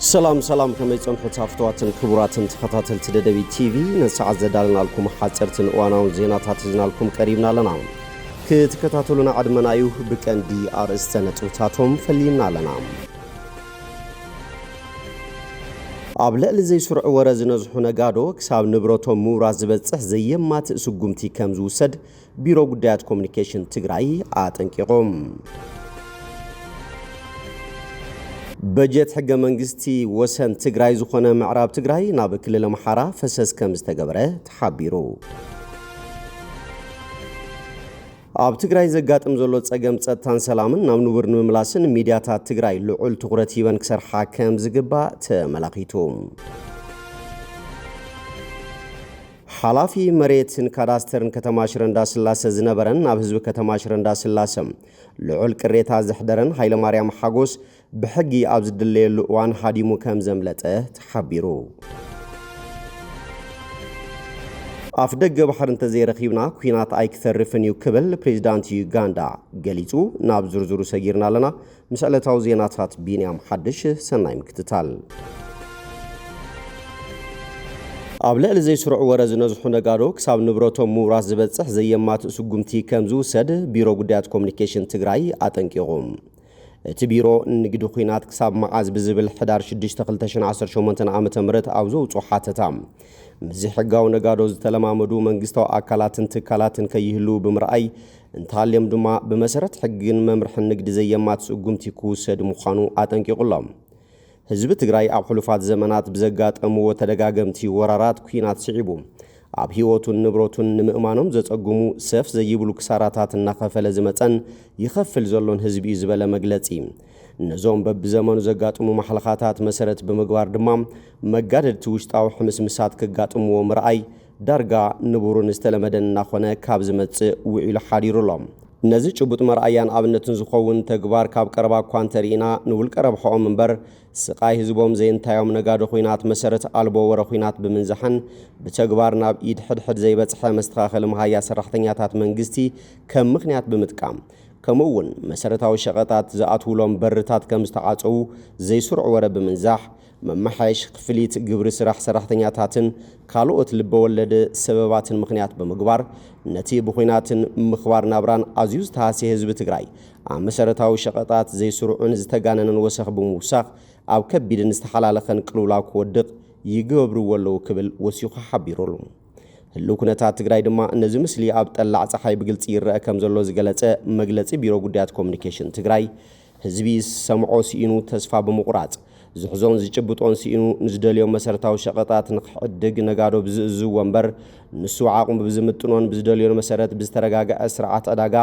ሰላም ሰላም፣ ከመይ ጸንሑ ተፍተዋትን ክቡራትን ተኸታተልቲ ደደቢት ቲቪ? ነሰዓት ዘዳለናልኩም ሓጸርትን እዋናውን ዜናታት ሒዝናልኩም ቀሪብና ኣለና። ክትከታተሉና ዕድመና እዩ። ብቀንዲ ኣርእስተ ነጥብታቶም ፈሊና ኣለና። ኣብ ልዕሊ ዘይስሩዕ ወረ ዝነዝሑ ነጋዶ ክሳብ ንብረቶም ምውራስ ዝበጽሕ ዘየማትእ ስጉምቲ ከም ዝውሰድ ቢሮ ጉዳያት ኮሚኒኬሽን ትግራይ ኣጠንቂቑ። በጀት ሕገ መንግስቲ ወሰን ትግራይ ዝኾነ ምዕራብ ትግራይ ናብ ክልል ኣምሓራ ፈሰስ ከም ዝተገበረ ተሓቢሩ። ኣብ ትግራይ ዘጋጥም ዘሎ ጸገም ጸጥታን ሰላምን ናብ ንቡር ንምምላስን ሚድያታት ትግራይ ልዑል ትኹረት ሂበን ክሰርሓ ከም ዝግባእ ተመላኺቱ። ሓላፊ መሬትን ካዳስተርን ከተማ ሽረ እንዳስላሰ ዝነበረን ኣብ ህዝቢ ከተማ ሽረ እንዳስላሰ ልዑል ቅሬታ ዘሕደረን ሃይለማርያም ሓጎስ ብሕጊ ኣብ ዝድለየሉ እዋን ሃዲሙ ከም ዘምለጠ ተሓቢሩ። ኣፍ ደገ ባሕሪ እንተዘይረኺብና ኲናት ኣይክተርፍን እዩ ክብል ፕሬዚዳንት ዩጋንዳ ገሊጹ። ናብ ዝርዝሩ ሰጊርና ኣለና። ምስ ዕለታዊ ዜናታት ቢንያም ሓድሽ፣ ሰናይ ምክትታል። ኣብ ልዕሊ ዘይስሩዕ ወረ ዝነዝሑ ነጋዶ ክሳብ ንብረቶም ምውራስ ዝበጽሕ ዘየማትእ ስጉምቲ ከም ዝውሰድ ቢሮ ጉዳያት ኮሚኒኬሽን ትግራይ ኣጠንቂቑ። እቲ ቢሮ ንግዲ ኲናት ክሳብ መዓዝ ብዝብል ሕዳር ሽዱሽተ ክልተ ሽሕን ዓሰርተ ሸሞንተን ዓመተ ምህረት ኣብ ዘውፅኦ ሓተታ፣ ምስ ዘይሕጋዊ ነጋዶ ዝተለማመዱ መንግስታዊ ኣካላትን ትካላትን ከይህልዉ ብምርኣይ፣ እንተሃልዮም ድማ ብመሰረት ሕግን መምርሕን ንግዲ ዘየማት ስጉምቲ ክውሰድ ምዃኑ ኣጠንቂቑ ኣሎ። ህዝቢ ትግራይ ኣብ ሕሉፋት ዘመናት ብዘጋጠምዎ ተደጋገምቲ ወራራት ኲናት ስዒቡ፣ ኣብ ህይወቱን ንብረቱን ንምእማኖም ዘጸግሙ ሰፍ ዘይብሉ ክሳራታት እናኸፈለ ዝመጸን ይኸፍል ዘሎን ህዝቢ እዩ ዝበለ መግለጺ፣ ነዞም በብዘመኑ ዘጋጥሙ ማሕለኻታት መሰረት ብምግባር ድማ፣ መጋደድቲ ውሽጣዊ ሕምስምሳት ከጋጥምዎ ምርኣይ ዳርጋ ንቡርን ዝተለመደን እናኾነ ካብ ዝመጽእ ውዒሉ ሓዲሩ ኣሎ። ነዚ ጭቡጥ መርኣያን ኣብነትን ዝኸውን ተግባር ካብ ቀረባ እኳ እንተርኢና፣ ንውልቀ ረብሓኦም እምበር ስቓይ ህዝቦም ዘየንታዮም ነጋዶ ኹናት መሰረት ኣልቦ ወረ ኹናት ብምንዛሕን ብተግባር ናብ ኢድ ሕድሕድ ዘይበጽሐ መስተኻኸሊ መሃያ ሰራሕተኛታት መንግስቲ ከም ምኽንያት ብምጥቃም፣ ከምኡ እውን መሰረታዊ ሸቐጣት ዝኣትውሎም በርታት ከም ዝተዓጸዉ ዘይስሩዕ ወረ ብምንዛሕ፣ መመሓየሺ ክፍሊት ግብሪ ስራሕ ሰራሕተኛታትን ካልኦት ልበወለድ ሰበባትን ምኽንያት ብምግባር፣ ነቲ ብኹናትን ምኽባር ናብራን ኣዝዩ ዝተሃስየ ህዝቢ ትግራይ ኣብ መሰረታዊ ሸቐጣት ዘይስሩዕን ዝተጋነነን ወሰኽ ብምውሳኽ፣ ኣብ ከቢድን ዝተሓላለኸን ቅልውላው ክወድቕ ይገብርዎ ኣለዉ ክብል ወሲኹ ሓቢሩሉ። ህልው ኩነታት ትግራይ ድማ ነዚ ምስሊ ኣብ ጠላዕ ፀሓይ ብግልፂ ይረአ ከም ዘሎ ዝገለፀ መግለፂ ቢሮ ጉዳያት ኮሚኒኬሽን ትግራይ፣ ህዝቢ ዝሰምዖ ስኢኑ ተስፋ ብምቑራፅ፣ ዝሕዞን ዝጭብጦን ስኢኑ ንዝደልዮ መሰረታዊ ሸቐጣት ንክዕድግ ነጋዶ ብዝእዝዎ እምበር፣ ንሱ ዓቕሙ ብዝምጥኖን ብዝደልዮን መሰረት ብዝተረጋግዐ ስርዓት ዕዳጋ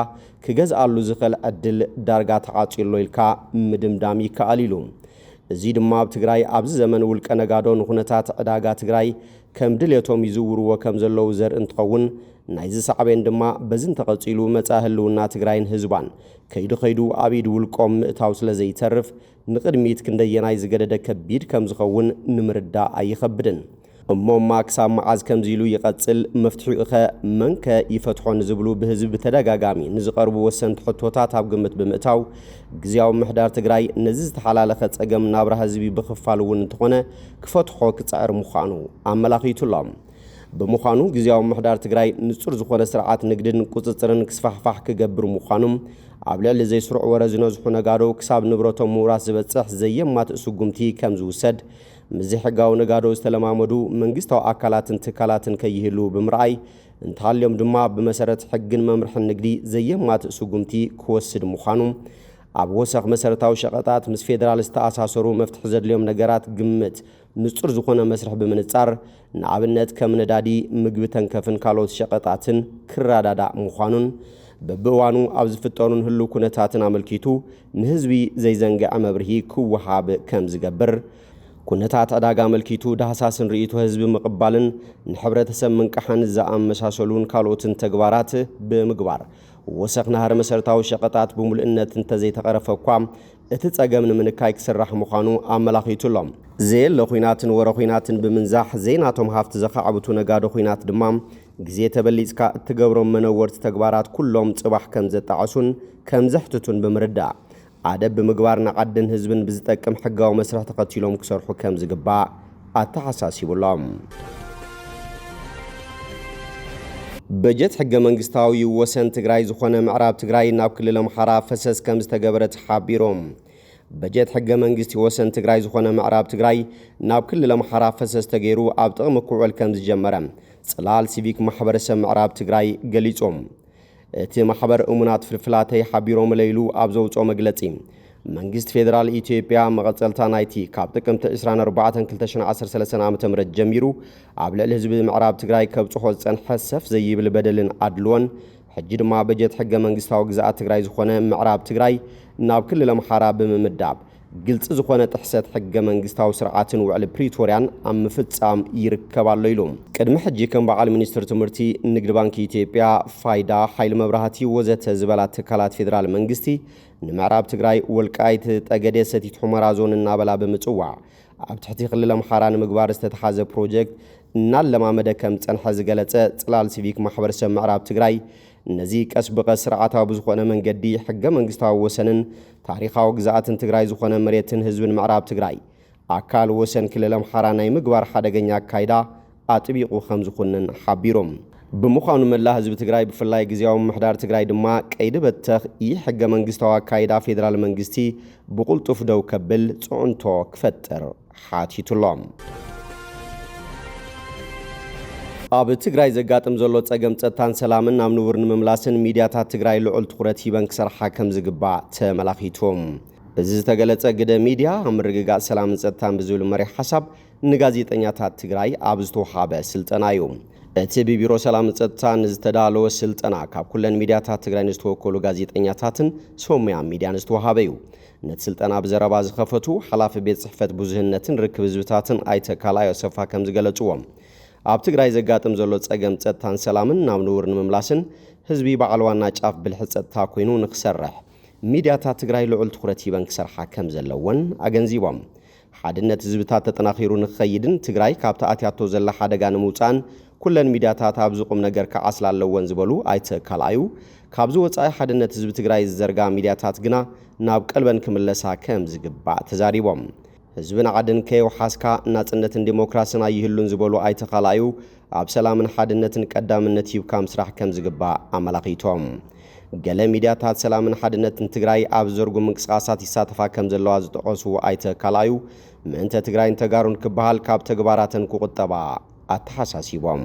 ክገዝኣሉ ዝኽእል ዕድል ዳርጋ ተዓፅዩ ኣሎ ኢልካ ምድምዳም ይከኣል ኢሉ። እዚ ድማ ኣብ ትግራይ ኣብዚ ዘመን ውልቀ ነጋዶ ንኩነታት ዕዳጋ ትግራይ ከም ድሌቶም ይዝውርዎ ከም ዘለዉ ዘርኢ እንትኸውን፣ ናይዚ ሳዕቤን ድማ በዚ እንተቐፂሉ መጻኢ ህልውና ትግራይን ህዝባን ከይዱ ከይዱ ኣብ ኢድ ውልቆም ምእታው ስለ ዘይተርፍ፣ ንቕድሚት ክንደየናይ ዝገደደ ከቢድ ከም ዝኸውን ንምርዳእ ኣይኸብድን። እሞማ ክሳብ መዓዝ ከምዚ ኢሉ ይቐጽል? መፍትሒኡኸ መንከ ይፈትሖ? ንዝብሉ ብህዝቢ ብተደጋጋሚ ንዝቐርቡ ወሰንቲ ሕቶታት ኣብ ግምት ብምእታው፣ ግዝያዊ ምምሕዳር ትግራይ ነዚ ዝተሓላለኸ ጸገም ናብራ ህዝቢ ብኽፋል እውን እንተኾነ ክፈትሖ ክጽዕር ምዃኑ ኣመላኺቱ ኣሎ። ብምዃኑ ግዝያዊ ምምሕዳር ትግራይ ንጹር ዝኾነ ስርዓት ንግድን ቁጽጽርን ክስፋሕፋሕ ክገብር ምዃኑ፣ ኣብ ልዕሊ ዘይስሩዕ ወረ ዝነዝሑ ነጋዶ ክሳብ ንብረቶም ምውራስ ዝበጽሕ ዘየማትእ ስጉምቲ ከም ዝውሰድ፣ ምስ ዘይሕጋዊ ነጋዶ ዝተለማመዱ መንግስታዊ ኣካላትን ትካላትን ከይህልዉ ብምርኣይ፣ እንተሃልዮም ድማ ብመሰረት ሕግን መምርሕን ንግዲ ዘየማትእ ስጉምቲ ክወስድ ምዃኑ፣ ኣብ ወሰኽ መሰረታዊ ሸቐጣት ምስ ፌደራል ዝተኣሳሰሩ መፍትሒ ዘድልዮም ነገራት ግምት ንጹር ዝኾነ መስርሕ ብምንጻር፣ ንኣብነት ከም ነዳዲ፣ ምግቢ ተንከፍን ካልኦት ሸቐጣትን ክረዳዳእ ምዃኑን፣ በብእዋኑ ኣብ ዝፍጠሩን ህልው ኩነታትን ኣመልኪቱ ንህዝቢ ዘይዘንግዐ መብርሂ ክወሃብ ከም ዝገብር፣ ኩነታት ዕዳጋ ኣመልኪቱ ዳህሳስን ርእይቶ ህዝቢ ምቕባልን ንሕብረተሰብ ምንቃሕን ዝኣመሳሰሉን ካልኦትን ተግባራት ብምግባር፣ ወሰኽ ናህሪ መሰረታዊ ሸቐጣት ብምሉእነት እንተዘይተቐረፈ እኳ፣ እቲ ጸገም ንምንካይ ክስራሕ ምዃኑ ኣመላኺቱ ኣሎ። ዘየለ ኹናትን ወረ ኹናትን ብምንዛሕ፣ ዘይናቶም ሃፍቲ ዘኻዕብቱ ነጋዶ ኹናት ድማ፣ ግዜ ተበሊጽካ እትገብሮም መነወርቲ ተግባራት ኩሎም ጽባሕ ከም ዘጣዕሱን ከም ዘሕትቱን ብምርዳእ፣ ኣደብ ብምግባር ንዓድን ህዝብን ብዝጠቅም ሕጋዊ መስርሕ ተኸቲሎም ክሰርሑ ከም ዝግባእ ኣተሓሳሲቡሎም። በጀት ሕገ መንግስታዊ ወሰን ትግራይ ዝኾነ ምዕራብ ትግራይ ናብ ክልል ኣምሓራ ፈሰስ ከም ዝተገበረ ተሓቢሩ። በጀት ሕገ መንግስቲ ወሰን ትግራይ ዝኾነ ምዕራብ ትግራይ ናብ ክልል ኣምሓራ ፈሰስ ተገይሩ ኣብ ጥቕሚ ክውዕል ከም ዝጀመረ ጽላል ሲቪክ ማሕበረሰብ ምዕራብ ትግራይ ገሊጹ። እቲ ማሕበር እሙናት ፍልፍላተይ ሓቢሮምለይ ኢሉ ኣብ ዘውፅኦ መግለፂ፣ መንግስቲ ፌደራል ኢትዮጵያ መቐፀልታ ናይቲ ካብ ጥቅምቲ ዕስራን ኣርባዕተን ክልተ ሽሕን ዓሰርተ ሰለስተን ዓመተ ምህረት ጀሚሩ ኣብ ልዕሊ ህዝቢ ምዕራብ ትግራይ ከብፅሖ ዝፀንሐ ሰፍ ዘይብል በደልን ኣድልዎን፣ ሕጂ ድማ በጀት ሕገ መንግስታዊ ግዝኣት ትግራይ ዝኾነ ምዕራብ ትግራይ ናብ ክልል ኣምሓራ ብምምዳብ፣ ግልፂ ዝኾነ ጥሕሰት ሕገ መንግስታዊ ስርዓትን ውዕሊ ፕሪቶርያን ኣብ ምፍፃም ይርከብ ኣሎ ኢሉ። ቅድሚ ሕጂ ከም በዓል ሚኒስትር ትምህርቲ፣ ንግዲ ባንኪ ኢትዮጵያ፣ ፋይዳ፣ ሓይሊ መብራህቲ ወዘተ ዝበላ ትካላት ፌዴራል መንግስቲ ንምዕራብ ትግራይ ወልቃይት ጠገዴ ሰቲት ሑመራ ዞን እናበላ ብምፅዋዕ ኣብ ትሕቲ ክልል ኣምሓራ ንምግባር ዝተተሓዘ ፕሮጀክት እናለማመደ ከም ዝፀንሐ ዝገለፀ ፅላል ሲቪክ ማሕበረሰብ ምዕራብ ትግራይ ነዚ ቀስ ብቐስ ስርዓታዊ ብዝኾነ መንገዲ ሕገ መንግስታዊ ወሰንን ታሪኻዊ ግዝኣትን ትግራይ ዝኾነ መሬትን ህዝብን ምዕራብ ትግራይ ኣካል ወሰን ክልል ኣምሓራ ናይ ምግባር ሓደገኛ ኣካይዳ ኣጥቢቑ ከም ዝኹንን ሓቢሩ። ብምዃኑ መላእ ህዝቢ ትግራይ ብፍላይ ግዝያዊ ምምሕዳር ትግራይ ድማ ቀይዲ በተኽ ኢ ሕገ መንግስታዊ ኣካይዳ ፌዴራል መንግስቲ ብቕልጡፍ ደው ከብል ፅዕንቶ ክፈጥር ሓቲቱሎም። ኣብ ትግራይ ዘጋጥም ዘሎ ጸገም ጸጥታን ሰላምን ናብ ንቡር ንምምላስን ሚድያታት ትግራይ ልዑል ትኹረት ሂበን ክሰርሓ ከም ዝግባእ ተመላኺቱ። እዚ ዝተገለጸ ግደ ሚድያ ኣብ ምርግጋጽ ሰላምን ጸጥታን ብዝብል መሪሕ ሓሳብ ንጋዜጠኛታት ትግራይ ኣብ ዝተውሃበ ስልጠና እዩ። እቲ ብቢሮ ሰላምን ጸጥታን ዝተዳለወ ስልጠና ካብ ኩለን ሚድያታት ትግራይ ንዝተወከሉ ጋዜጠኛታትን ሰሙያ ሚድያን ዝተወሃበ እዩ። ነቲ ስልጠና ብዘረባ ዝኸፈቱ ሓላፊ ቤት ጽሕፈት ብዙህነትን ርክብ ህዝብታትን ኣይተ ካልኣይ ኣሰፋ ከም ዝገለጽዎ፣ ኣብ ትግራይ ዘጋጥም ዘሎ ጸገም ጸጥታን ሰላምን ናብ ንቡር ንምምላስን ህዝቢ በዓል ዋና ጫፍ ብልሒ ጸጥታ ኮይኑ ንክሰርሕ ሚድያታት ትግራይ ልዑል ትኹረት ሂበን ክሰርሓ ከም ዘለወን ኣገንዚቦም። ሓድነት ህዝብታት ተጠናኺሩ ንክኸይድን ትግራይ ካብቲ ኣትያቶ ዘላ ሓደጋ ንምውፃእን ኩለን ሚድያታት ኣብዚ ቁም ነገር ክዓስላ ኣለወን ዝበሉ ኣይተ ካልኣዩ፣ ካብዚ ወፃኢ ሓድነት ህዝቢ ትግራይ ዝዘርጋ ሚድያታት ግና ናብ ቀልበን ክምለሳ ከም ዝግባእ ተዛሪቦም። ህዝብን ዓድን ከየውሓስካ ናጽነትን ዲሞክራስን ኣይህሉን ዝበሉ ኣይተ ካልኣዩ፣ ኣብ ሰላምን ሓድነትን ቀዳምነት ሂብካ ምስራሕ ከም ዝግባእ ኣመላኺቶም። ገለ ሚድያታት ሰላምን ሓድነትን ትግራይ ኣብ ዝዘርጉ ምንቅስቓሳት ይሳተፋ ከም ዘለዋ ዝጠቐሱ ኣይተ ካልኣዩ፣ ምእንተ ትግራይን ተጋሩን ክበሃል ካብ ተግባራተን ክቑጠባ ኣተሓሳሲቦም።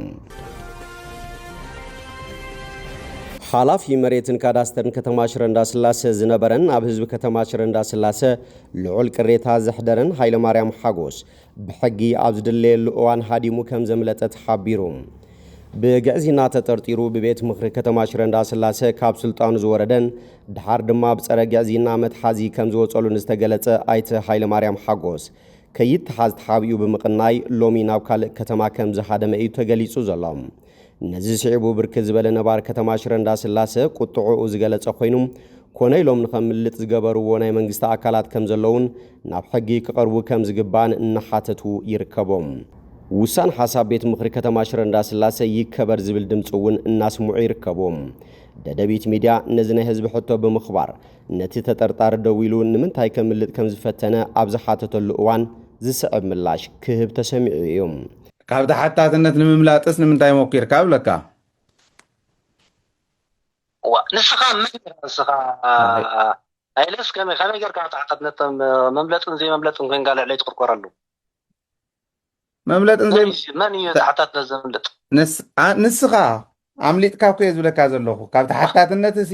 ሓላፊ መሬትን ካዳስተርን ከተማ ሽረ እንዳስላሰ ዝነበረን ኣብ ህዝቢ ከተማ ሽረ እንዳስላሰ ልዑል ቅሬታ ዘሕደረን ሃይለማርያም ሓጎስ ብሕጊ ኣብ ዝድለየሉ እዋን ሃዲሙ ከም ዘምለጠ ተሓቢሩ። ብግዕዝይና ተጠርጢሩ ብቤት ምኽሪ ከተማ ሽረ እንዳስላሰ ካብ ስልጣኑ ዝወረደን ድሓር ድማ ብጸረ ግዕዝይና መትሓዚ ከም ዝወጸሉ ንዝተገለጸ ኣይተ ሃይለማርያም ሓጎስ ከይተሓዝ ተሓቢኡ ብምቕናይ ሎሚ ናብ ካልእ ከተማ ከም ዝሃደመ እዩ ተገሊጹ ዘሎ። ነዚ ስዒቡ ብርክት ዝበለ ነባር ከተማ ሽረ እንዳስላሰ ቁጥዕኡ ዝገለጸ ኮይኑ፣ ኮነ ኢሎም ንኸምልጥ ዝገበርዎ ናይ መንግስቲ ኣካላት ከም ዘለውን ናብ ሕጊ ክቐርቡ ከም ዝግባእን እናሓተቱ ይርከቡ። ውሳን ሓሳብ ቤት ምኽሪ ከተማ ሽረ እንዳስላሰ ይከበር ዝብል ድምፂ እውን እናስምዑ ይርከቡ። ደደቢት ሚድያ ነዚ ናይ ህዝቢ ሕቶ ብምኽባር ነቲ ተጠርጣሪ ደዊሉ ንምንታይ ከምልጥ ከም ዝፈተነ ኣብ ዝሓተተሉ እዋን ዝስዕብ ምላሽ ክህብ ተሰሚዑ እዩ። ካብ ተሓታትነት ንምምላጥስ ንምንታይ ሞኪርካ እብለካ? እዋ፣ ንስኻ መን ኢኻ? ንስኻ ኣይለስ ከመይ ከመይ ጌርካ ተሓታትነት መምለጥን ዘይመምለጥን ኮይንካ ልዕለይ ትቁርቆረሉ? መምለጥን መን ዘይ እዩ መን እዩ ተሓታትነት ዘምልጥ? ንስ- ኣ- ንስኻ ኣምሊጥካ እኮ እየ ዝብለካ ዘለኹ። ካብ ተሓታትነት ሲ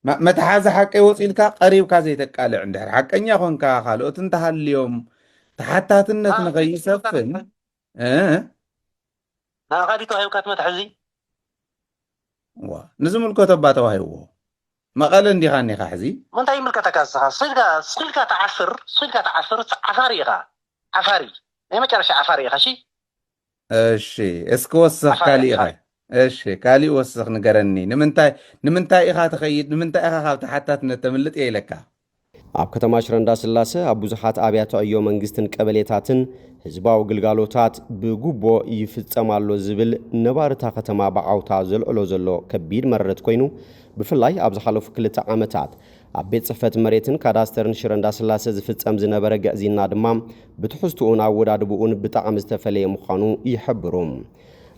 መ- መትሓዚ ሓቀይ ወፂልካ ቀሪብካ ዘይተቃልዕ እንድሕር ሓቀኛ ኮንካ ካልኦት እንተሃልዮም ተሓታትነት ንኸይሰፍን እ? ንኣኻ ድዩ ተዋሂብካ እቲ መትሓዚ? ዋ፣ ንዝምልከቶ እባ ተዋሂብዎ። መቐለ እንዲኻ እኒኻ ሕዚ? እንታይ ይምልከተካ ንስኻ? ስልካ ስልካ ትዓፍር ስልካ ትዓፍር ዓፋሪ ኢኻ። ዓፋሪ ናይ መጨረሻ ዓፋሪ ኢኻ። እሺ እሺ፣ እስኪ ወስኽ ዓፋሪ ካሊእ ኢኻ። ዓፋሪ። እሺ፣ ካሊእ ወስኽ ንገረኒ። ንምንታይ ንምንታይ ኢኻ ትኸይድ? ንምንታይ ኢኻ ካብ ተሓታትነት ተምልጥ እየ ኢለካ? ኣብ ከተማ ሽረ እንዳስላሰ ኣብ ብዙሓት ኣብያተ ዕዮ መንግስትን ቀበሌታትን ህዝባዊ ግልጋሎታት ብጉቦ ይፍጸም ኣሎ ዝብል ነባሪ እታ ከተማ ብዓውታ ዘልዕሎ ዘሎ ከቢድ መረረት ኮይኑ፣ ብፍላይ ኣብ ዝሓለፉ ክልተ ዓመታት ኣብ ቤት ጽሕፈት መሬትን ካዳስተርን ሽረ እንዳስላሰ ዝፍጸም ዝነበረ ግዕዝይና ድማ ብትሕዝትኡን ኣወዳድብኡን ብጣዕሚ ዝተፈለየ ምዃኑ ይሕብሩ።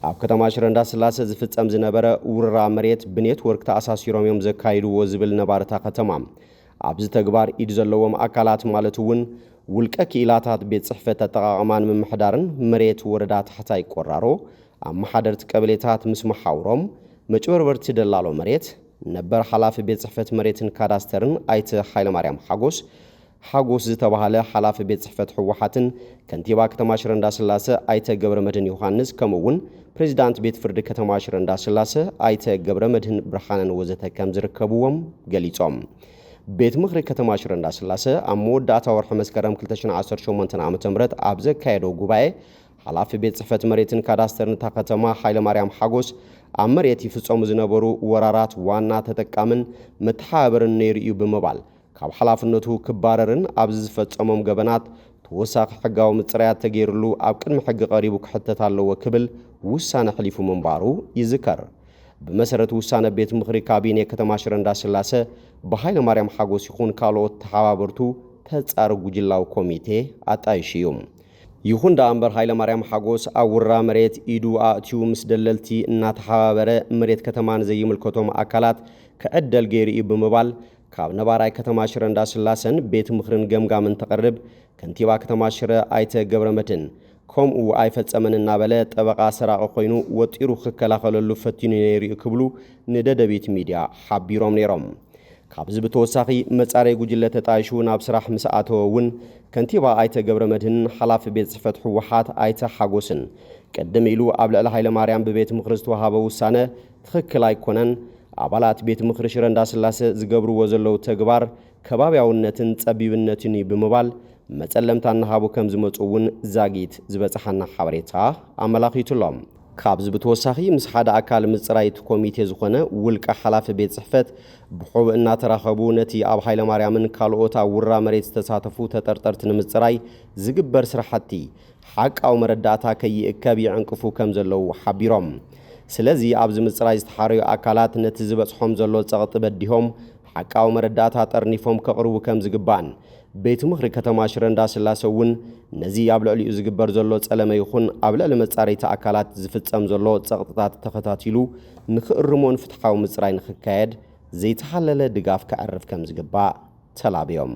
ኣብ ከተማ ሽረ እንዳስላሰ ዝፍጸም ዝነበረ ውርራ መሬት ብኔትወርክ ተኣሳሲሮም እዮም ዘካይድዎ ዝብል ነባሪ እታ ከተማ፣ ኣብዚ ተግባር ኢድ ዘለዎም ኣካላት ማለት እውን ውልቀ ክኢላታት ቤት ጽሕፈት ኣጠቓቕማን ምምሕዳርን መሬት ወረዳ ታሕታይ ቆራሮ፣ ኣመሓደርቲ ቀበሌታት ምስ መሓውሮም፣ መጭበርበርቲ ደላሎ መሬት፣ ነበር ሓላፊ ቤት ጽሕፈት መሬትን ካዳስተርን ኣይተ ሃይለማርያም ሓጎስ፣ ሓጎስ ዝተባህለ ሓላፊ ቤት ጽሕፈት ህወሓትን ከንቲባ ከተማ ሽረ እንዳስላሰ ኣይተ ገብረ መድህን ዮሃንስ፣ ከምኡ እውን ፕሬዚዳንት ቤት ፍርዲ ከተማ ሽረ እንዳስላሰ ኣይተ ገብረ መድህን ብርሃነን ወዘተ ከም ዝርከብዎም ገሊጾም። ቤት ምኽሪ ከተማ ሽረ እንዳስላሰ ኣብ መወዳእታ ወርሒ መስከረም ክልተ ሽሕን ዓሰርተ ሸሞንተን ዓመተ ምህረት ኣብ ዘካየዶ ጉባኤ፣ ሓላፊ ቤት ጽሕፈት መሬትን ካዳስተርን እታ ከተማ ሃይለማርያም ሓጎስ፣ ኣብ መሬት ይፍጸሙ ዝነበሩ ወራራት ዋና ተጠቃምን መተሓባበርን ነይሩ እዩ ብምባል፣ ካብ ሓላፍነቱ ክባረርን ኣብዚ ዝፈጸሞም ገበናት ተወሳኺ ሕጋዊ ምጽራያት ተገይርሉ ኣብ ቅድሚ ሕጊ ቀሪቡ ክሕተት ኣለዎ ክብል ውሳነ ኣሕሊፉ ምንባሩ ይዝከር። ብመሰረት ውሳነ ቤት ምኽሪ ካቢኔ ከተማ ሽረ እንዳስላሰ፣ ብሃይለማርያም ሓጎስ ይኹን ካልኦት ተሓባበርቱ ተጻሪ ጉጅላዊ ኮሚቴ ኣጣይሹ እዩ። ይኹን ደኣ እምበር፣ ሃይለማርያም ሓጎስ ኣብ ውራ መሬት ኢዱ ኣእትዩ ምስ ደለልቲ እናተሓባበረ መሬት ከተማ ንዘይምልከቶም ኣካላት ክዕደል ገይሩ እዩ ብምባል፣ ካብ ነባራይ ከተማ ሽረ እንዳስላሰን ቤት ምኽርን ገምጋም እንተቕርብ፣ ከንቲባ ከተማ ሽረ ኣይተ ገብረ መድህን ከምኡ ኣይፈጸመን እናበለ፣ ጠበቓ ሰራቒ ኮይኑ ወጢሩ ክከላኸለሉ ፈቲኑ ነይሩ እዩ ክብሉ ንደደቢት ሚድያ ሓቢሮም ነይሮም። ካብዚ ብተወሳኺ፣ መጻረይ ጉጅለ ተጣይሹ ናብ ስራሕ ምስ ኣተወ እውን፣ ከንቲባ ኣይተ ገብረ መድህንን ሓላፊ ቤት ጽሕፈት ህወሓት ኣይተ ሓጎስን፣ ቅድም ኢሉ ኣብ ልዕሊ ሃይለማርያም ብቤት ምኽሪ ዝተዋሃበ ውሳነ ትኽክል ኣይኮነን፣ ኣባላት ቤት ምኽሪ ሽረ እንዳስላሰ ዝገብርዎ ዘለዉ ተግባር ከባብያውነትን ጸቢብነትን እዩ ብምባል፣ መጸለምታ እናሃቡ ከም ዝመጹ እውን ዛጊት ዝበጽሓና ሓበሬታ ኣመላኺቱ ኣሎ። ካብዚ ብተወሳኺ፣ ምስ ሓደ ኣካል ምጽራይ እቲ ኮሚቴ ዝኾነ ውልቀ ሓላፊ ቤት ጽሕፈት ብሑብ እናተራኸቡ፣ ነቲ ኣብ ሃይለማርያምን ካልኦት ኣብ ውራ መሬት ዝተሳተፉ ተጠርጠርቲ ንምጽራይ ዝግበር ስራሕቲ ሓቃዊ መረዳእታ ከይእከብ ይዕንቅፉ ከም ዘለዉ ሓቢሮም። ስለዚ፣ ኣብዚ ምጽራይ ዝተሓረዩ ኣካላት ነቲ ዝበጽሖም ዘሎ ጸቕጢ በዲሆም፣ ሓቃዊ መረዳእታ ጠርኒፎም ከቕርቡ ከም ዝግባእን፣ ቤት ምኽሪ ከተማ ሽረ እንዳስላሰ እውን ነዚ ኣብ ልዕሊኡ ዝግበር ዘሎ ጸለመ ይኹን ኣብ ልዕሊ መጻረይቲ ኣካላት ዝፍጸም ዘሎ ጸቕጥታት ተኸታቲሉ ንኽእርሞን ፍትሓዊ ምጽራይ ንኽካየድ ዘይተሓለለ ድጋፍ ከዕርፍ ከም ዝግባእ ተላብዮም።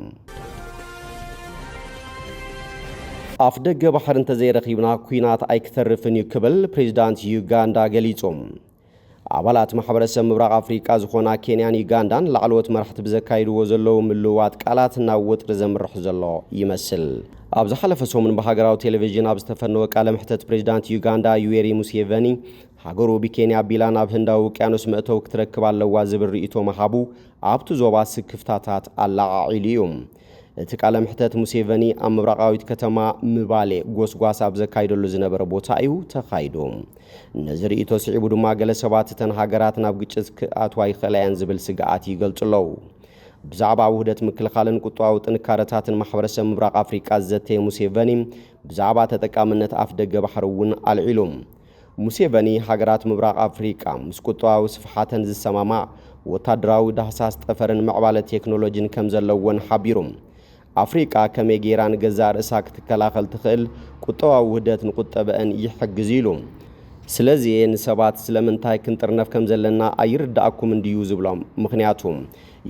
ኣፍ ደገ ባሕሪ እንተዘይረኺብና፣ ኲናት ኣይክተርፍን እዩ ክብል ፕሬዚዳንት ዩጋንዳ ገሊጹ። ኣባላት ማሕበረሰብ ምብራቕ ኣፍሪቃ ዝኾና ኬንያን ዩጋንዳን፣ ላዕለዎት መራሕቲ ብዘካይድዎ ዘለዉ ምልውዋጥ ቃላት፣ ናብ ወጥሪ ዘምርሕ ዘሎ ይመስል። ኣብ ዝሓለፈ ሰሙን ብሃገራዊ ቴሌቪዥን ኣብ ዝተፈነወ ቃለ መሕተት፣ ፕሬዚዳንት ዩጋንዳ ዩዌሪ ሙሴቨኒ፣ ሃገሩ ብኬንያ ኣቢላ ናብ ህንዳዊ ውቅያኖስ መእተዊ ክትረክብ ኣለዋ ዝብል ርእይቶ ምሃቡ፣ ኣብቲ ዞባ ስክፍታታት ኣለዓዒሉ እዩ። እቲ ቃለ መሕተት፣ ሙሴቨኒ ኣብ ምብራቓዊት ከተማ ምባሌ ጎስጓስ ኣብ ዘካይደሉ ዝነበረ ቦታ እዩ ተኻይዱ። ነዚ ርእይቶ ስዒቡ ድማ፣ ገለ ሰባት እተን ሃገራት ናብ ግጭት ክኣትዋ ይኽእላ እየን ዝብል ስግኣት ይገልጹ ኣለዉ። ብዛዕባ ውህደት ምክልኻልን ቁጠባዊ ጥንካረታትን ማሕበረሰብ ምብራቕ ኣፍሪቃ ዝዘተየ ሙሴቨኒ፣ ብዛዕባ ተጠቃምነት ኣፍ ደገ ባሕሪ እውን ኣልዒሉ። ሙሴቨኒ፣ ሃገራት ምብራቕ ኣፍሪቃ ምስ ቁጠባዊ ስፍሓተን ዝሰማማዕ ወታደራዊ ዳህሳስ ጠፈርን ምዕባለ ቴክኖሎጂን ከም ዘለወን ሓቢሩ። ኣፍሪቃ ከመይ ገይራ ንገዛእ ርእሳ ክትከላኸል ትኽእል? ቁጠባዊ ውህደት ንቁጠበአን ይሕግዝ ኢሉ። ስለዚ እየ ንሰባት ስለምንታይ ክንጥርነፍ ከም ዘለና ኣይርድኣኩምን ድዩ ዝብሎም። ምኽንያቱ፣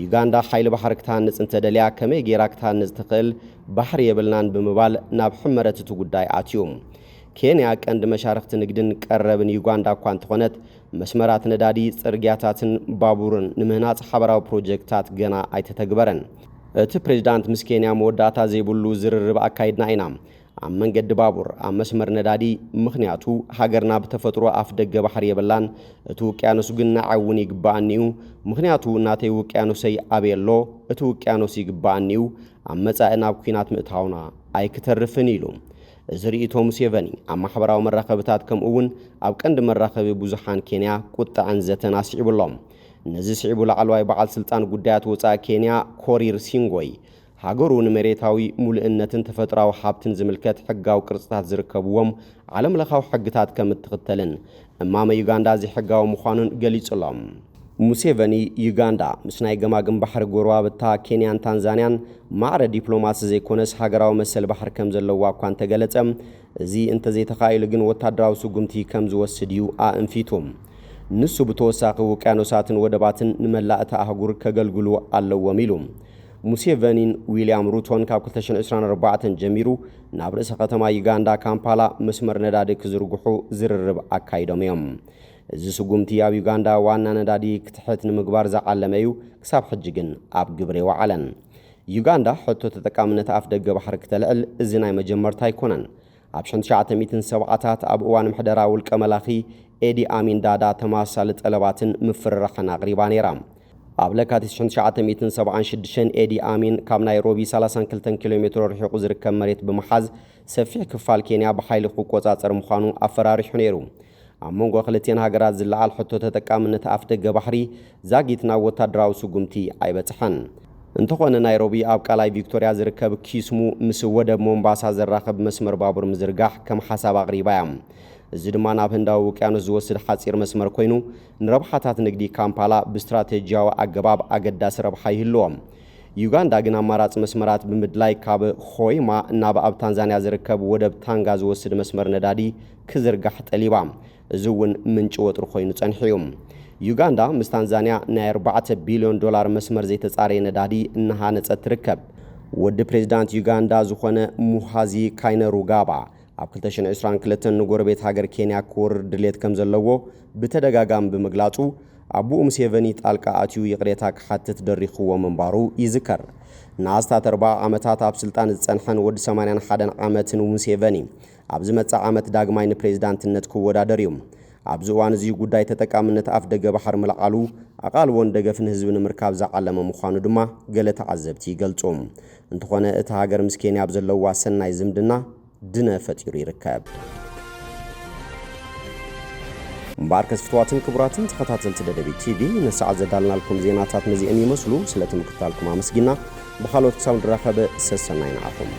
ዩጋንዳ ሓይሊ ባሕሪ ክትሃንጽ እንተደልያ፣ ከመይ ገይራ ክትሃንጽ ትኽእል? ባሕሪ የብልናን ብምባል ናብ ሕመረት እቲ ጉዳይ ኣትዩ። ኬንያ ቀንዲ መሻርኽቲ ንግድን ቀረብን ዩጋንዳ እኳ እንተኾነት፣ መስመራት ነዳዲ፣ ጽርግያታትን ባቡርን ንምህናጽ ሓበራዊ ፕሮጀክታት ገና ኣይተተግበረን። እቲ ፕሬዚዳንት፣ ምስ ኬንያ መወዳእታ ዘይብሉ ዝርርብ ኣካይድና ኢና፣ ኣብ መንገዲ ባቡር፣ ኣብ መስመር ነዳዲ፣ ምኽንያቱ ሃገርና ብተፈጥሮ ኣፍ ደገ ባሕሪ የብላን፣ እቲ ውቅያኖስ ግን ንዓይ እውን ይግባኣኒ እዩ፣ ምኽንያቱ ናተይ ውቅያኖሰይ ኣበይ ኣሎ? እቲ ውቅያኖስ ይግባኣኒ እዩ፣ ኣብ መጻኢ ናብ ኲናት ምእታውና ኣይክተርፍን ኢሉ። እዚ ርእይቶ ሙሴቨኒ ኣብ ማሕበራዊ መራኸብታት ከምኡ እውን ኣብ ቀንዲ መራኸቢ ብዙሓን ኬንያ ቁጥዐን ዘተን ኣስዒቡ ኣሎ። ነዚ ስዒቡ ላዕለዋይ በዓል ስልጣን ጉዳያት ወጻኢ ኬንያ ኮሪር ሲንጎይ፣ ሃገሩ ንመሬታዊ ሙሉእነትን ተፈጥሮኣዊ ሃብትን ዝምልከት ሕጋዊ ቅርጽታት ዝርከብዎም ዓለም ለኻዊ ሕግታት ከም እትኽተልን እማመ ዩጋንዳ ዘይሕጋዊ ምዃኑን ገሊጹ ኣሎ። ሙሴቨኒ፣ ዩጋንዳ ምስ ናይ ገማግም ባሕሪ ጎረባብታ ኬንያን ታንዛንያን ማዕረ ዲፕሎማሲ ዘይኮነስ ሃገራዊ መሰል ባሕሪ ከም ዘለዋ እኳ እንተገለጸ፣ እዚ እንተዘይተኻኢሉ ግን ወታደራዊ ስጉምቲ ከም ዝወስድ እዩ ኣእንፊቱ። ንሱ ብተወሳኺ ውቅያኖሳትን ወደባትን ንመላእ እታ ኣህጉር ከገልግሉ ኣለዎም ኢሉ። ሙሴቨኒን ዊልያም ሩቶን ካብ ክልተ ሽሕን ዕስራን ኣርባዕተን ጀሚሩ ናብ ርእሰ ከተማ ዩጋንዳ ካምፓላ መስመር ነዳዲ ክዝርግሑ ዝርርብ ኣካይዶም እዮም። እዚ ስጉምቲ ኣብ ዩጋንዳ ዋና ነዳዲ ክትሕት ንምግባር ዝዓለመ እዩ፣ ክሳብ ሕጂ ግን ኣብ ግብሪ ኣይወዓለን። ዩጋንዳ ሕቶ ተጠቃምነት ኣፍ ደገ ባሕሪ ክተልዕል እዚ ናይ መጀመርታ ኣይኮነን። ኣብ ሽሕን ትሽዓተ ሚእትን ሰብዓታት ኣብ እዋን ምሕደራ ውልቀ መላኺ ኤዲ ኣሚን ዳዳ ተመሳሳሊ ጠለባትን ምፍርራሕን ኣቕሪባ ነይራ። ኣብ ለካቲት ሽሕን ትሽዓተ ሚእትን ሰብዓን ሽዱሽተን ኤዲ ኣሚን ካብ ናይሮቢ ሰላሳን ክልተን ኪሎ ሜትሮ ርሒቑ ዝርከብ መሬት ብምሓዝ ሰፊሕ ክፋል ኬንያ ብሓይሊ ክቆጻጸር ምዃኑ ኣፈራሪሑ ነይሩ። ኣብ መንጎ ክልቲኣን ሃገራት ዝለዓል ሕቶ ተጠቃምነት ኣፍ ደገ ባሕሪ ዛጊት ናብ ወታደራዊ ስጉምቲ ኣይበጽሐን። እንተኾነ ናይሮቢ ኣብ ቃላይ ቪክቶርያ ዝርከብ ኪስሙ ምስ ወደብ ሞምባሳ ዘራኽብ መስመር ባቡር ምዝርጋሕ ከም ሓሳብ ኣቕሪባ እያ። እዚ ድማ ናብ ህንዳዊ ውቅያኖስ ዝወስድ ሓጺር መስመር ኮይኑ ንረብሓታት ንግዲ ካምፓላ ብስትራቴጂያዊ ኣገባብ ኣገዳሲ ረብሓ ይህልዎ። ዩጋንዳ ግን ኣማራጺ መስመራት ብምድላይ ካብ ሆይማ ናብ ኣብ ታንዛንያ ዝርከብ ወደብ ታንጋ ዝወስድ መስመር ነዳዲ ክዝርጋሕ ጠሊባ። እዚ እውን ምንጪ ወጥሪ ኮይኑ ጸኒሑ እዩ። ዩጋንዳ ምስ ታንዛንያ ናይ ኣርባዕተ ቢልዮን ዶላር መስመር ዘይተጻረየ ነዳዲ እናሃነጸት ትርከብ። ወዲ ፕሬዚዳንት ዩጋንዳ ዝኾነ ሙሃዚ ካይነሩጋባ ኣብ ክልተ ሽሕን ዕስራን ክልተን ንጎረቤት ሃገር ኬንያ ክወርር ድሌት ከም ዘለዎ ብተደጋጋሚ ብምግላጹ፣ ኣቦኡ ሙሴቨኒ ጣልቃ ኣትዩ ይቕሬታ ክሓትት ደሪኽዎ ምንባሩ ይዝከር። ንኣስታት ኣርብዓ ዓመታት ኣብ ስልጣን ዝጸንሐን ወዲ ሰማንያን ሓደን ዓመትን ሙሴቨኒ፣ ኣብ ዝመጽእ ዓመት ዳግማይ ንፕሬዚዳንትነት ክወዳደር እዩ። ኣብዚ እዋን እዚ ጉዳይ ተጠቃምነት ኣፍ ደገ ባሕሪ ምልዓሉ፣ ኣቓልቦን ደገፍን ህዝቢ ንምርካብ ዝዓለመ ምዃኑ ድማ ገለ ተዓዘብቲ ይገልጹ። እንተኾነ፣ እታ ሃገር ምስ ኬንያ ኣብ ዘለዋ ሰናይ ዝምድና ድነ ፈጢሩ ይርከብ። እምበኣርከስ ፍቱዋትን ክቡራትን ተኸታተልቲ ደደቢት ቲቪ፣ ነሰዓት ዘዳልናልኩም ዜናታት ነዚአን ይመስሉ። ስለቲ ምክትታልኩም ኣመስጊና፣ ብኻልኦት ክሳብ ንራኸብ ሰሰናይ ንዓኹም።